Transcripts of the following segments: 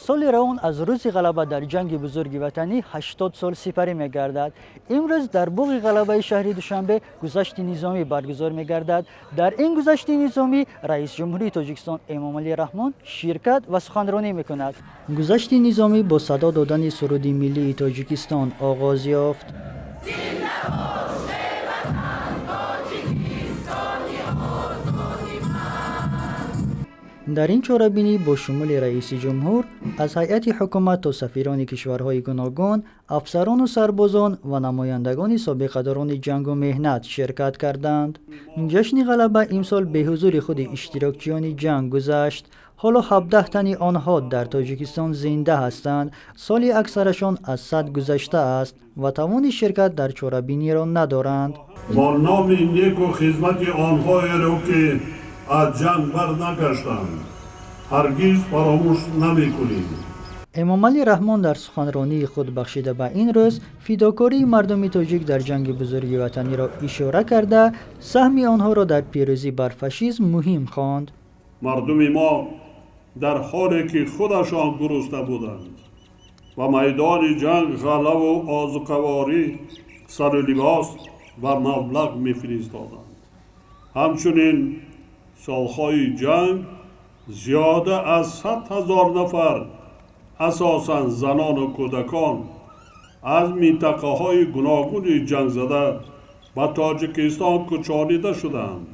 Соли равон аз рӯзи ғалаба дар ҷанги бузурги ватанӣ 80 сол сипарӣ мегардад. Имрӯз дар боғи ғалабаи шаҳри Душанбе гузашти низомӣ баргузор мегардад. Дар ин гузашти низомӣ раиси ҷумҳурии Тоҷикистон Эмомалӣ Раҳмон ширкат ва суханронӣ мекунад. Гузашти низомӣ бо садо додани суруди миллии Тоҷикистон оғоз ёфт. Дар ин чорабинӣ бо шумули раиси ҷумҳур аз ҳайати ҳукумат то сафирони кишварҳои гуногун, афсарону сарбозон ва намояндагони собиқадорони ҷангу меҳнат ширкат карданд. Ҷашни ғалаба имсол беҳузури худи иштирокчиёни ҷанг гузашт. Ҳоло 17 тани онҳо дар Тоҷикистон зинда ҳастанд. Соли аксарашон аз 100 гузашта аст ва тавони ширкат дар чорабиниро надоранд. Бо номи неку хизмати онҳоеро ки аз ҷанг барнагаштанд, ҳаргиз фаромӯш намекунем. Эмомалӣ Раҳмон дар суханронии худ бахшида ба ин рӯз фидокории мардуми тоҷик дар ҷанги бузурги ватаниро ишора карда, саҳми онҳоро дар пирӯзӣ бар фашизм муҳим хонд. Мардуми мо дар ҳоле ки худашон гурусна буданд ва майдони ҷанг ғаллаву озуқаворӣ, сару либос ва маблағ мефиристоданд. Ҳамчунин солҳои ҷанг зиёда аз 100 000 нафар, асосан занону кӯдакон, аз минтақаҳои гуногуни ҷангзада ба Тоҷикистон кӯчонида шуданд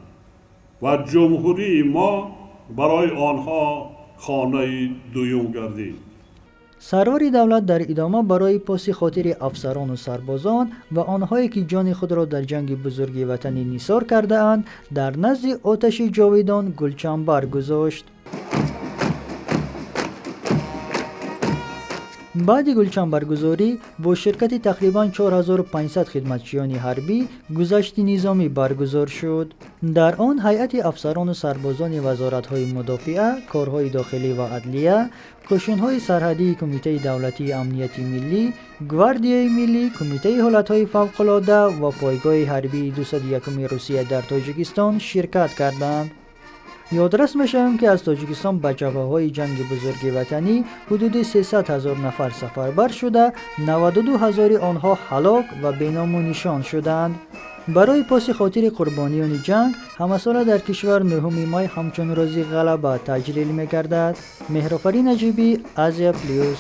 ва ҷумҳурии мо барои онҳо хонаи дуюм гардид. Сарвари давлат дар идома барои поси хотири афсарону сарбозон ва онҳое ки ҷони худро дар ҷанги бузурги ватанӣ нисор кардаанд, дар назди оташи ҷовидон гулчамбар гузошт. Баъди гулчамбаргузорӣ бо ширкати тақрибан 4500 хидматчиёни ҳарбӣ гузашти низомӣ баргузор шуд. Дар он ҳайати афсарону сарбозони вазоратҳои мудофиа, корҳои дохилӣ ва адлия, қӯшунҳои сарҳадии Кумитаи давлатии амнияти миллӣ, Гвардияи миллӣ, Кумитаи ҳолатҳои фавқулодда ва пойгоҳи ҳарбии 201-уми Русия дар Тоҷикистон ширкат карданд. Ёдрас мешавем, ки аз Тоҷикистон ба ҷабҳаҳои ҷанги бузурги ватанӣ ҳудуди 300 000 нафар сафарбар шуда, 92 ҳазори онҳо ҳалок ва беному нишон шуданд. Барои поси хотири қурбониёни ҷанг ҳамасола дар кишвар 9 май ҳамчун рӯзи ғалаба таҷлил мегардад. Меҳрофарин Наҷибӣ, Азия Плюс.